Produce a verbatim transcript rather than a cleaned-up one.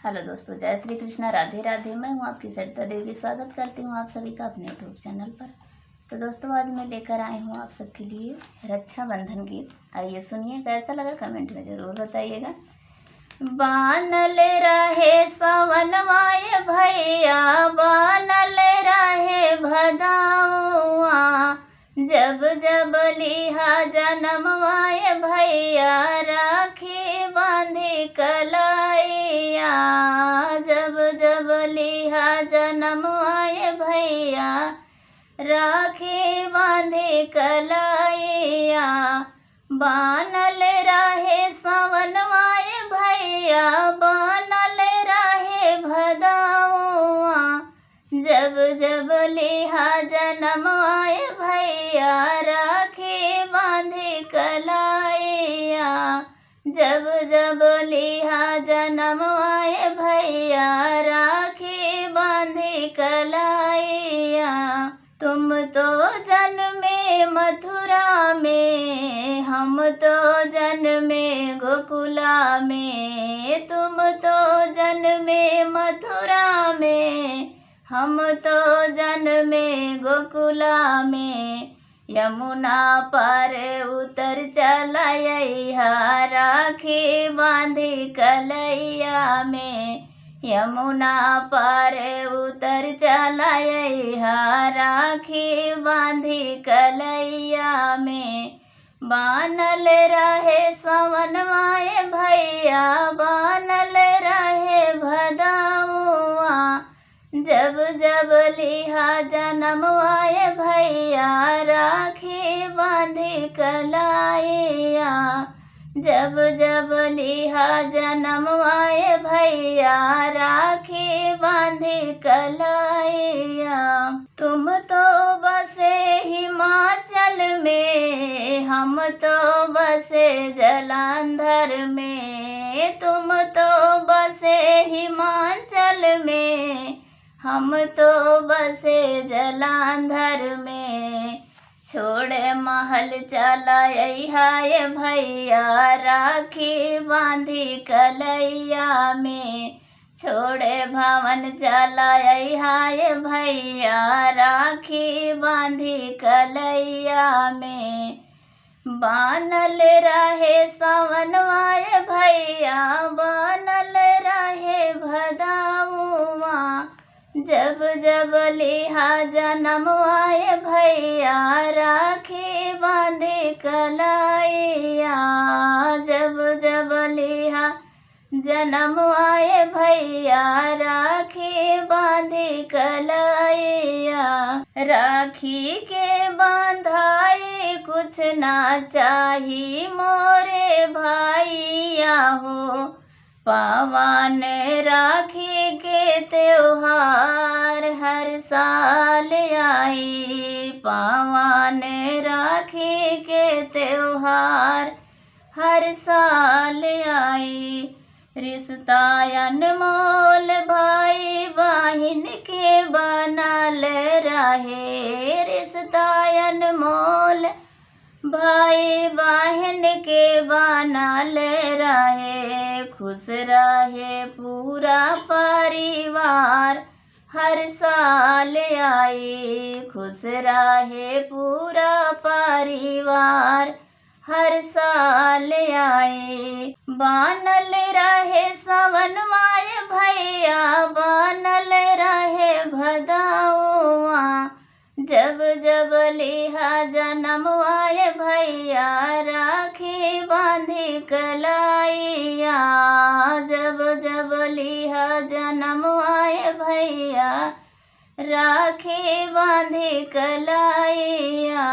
हेलो दोस्तों, जय श्री कृष्णा, राधे राधे। मैं हूँ आपकी सरिता देवी। स्वागत करती हूँ आप सभी का अपने YouTube चैनल पर। तो दोस्तों, आज मैं लेकर आई हूँ आप सबके लिए रक्षाबंधन गीत। आइए सुनिए, कैसा लगा कमेंट में ज़रूर बताइएगा। बानल रहे सवनवा ए भैया, बानल रहे भदौआ, जब जब लिहा जनमवा ए भैया, राखी बांधी कलैया। जब जब लिहा जनमवा ए भैया, राखी बांधी कलैया। बानल रहे सवनवा ए भैया, बानल रहे भदौआ, जब जब लिहा जनमवा ए भैया, राखी बांधी कलैया। जब जब लिहा जनमवा ए भैया, राखी बांधी कलैया। तुम तो जन्मे मथुरा में, हम तो जन्मे गोकुला में। तुम तो जन्मे मथुरा में, हम तो जन्मे गोकुला में। यमुना पार उतर चला अइहा, राखी बांधी कलैया में। यमुना पार उतर चला अइहा, राखी बांधी कलैया में। बानल रहे सवनवा ए भैया, बानल रहे भदौआ, जब जब लिहा जनमवा ए भैया, राखी बांधी कलैया। जब जब लिहा जनमवा ए भैया, राखी बांधी कलैया। तुम तो बसे हिमाचल में, हम तो बसे जलंधर में। तुम तो बसे हिमाचल में, हम तो बसे जलंधर में। छोड़ महल चला अइहा ए भैया, राखी बांधी कलैया में। छोड़ भवन चला अइहा ए भैया, राखी बांधी कलैया में। बानल रहे सवनवा ए भैया, बानल रहे भदौआ, जब जब लिहा जनमवा ए भैया, राखी बांधी कलैया। जब जब लिहा जनमवा ए भैया, राखी बांधी कलैया। राखी के बांधाई कुछ ना चाही मोरे भैया हो, पावन राखी के त्योहार हर साल आई। पावन राखी के त्योहार हर साल आई। रिश्ता अनमोल भाई बहिन के बनल रहे। रिश्ता अनमोल भाई बहिन के बनल रहे। खुश रहे पूरा परिवार हर साल आई। खुश रहे पूरा परिवार हर साल आई। बानल रहे सवनवा ए भैया, बानल रहे भदौआ, जब जब लिहा जनमवा ए भैया, राखी बांधी कलैया। जब जब लिहा जनमवा ए भैया, राखी बांधी कलैया।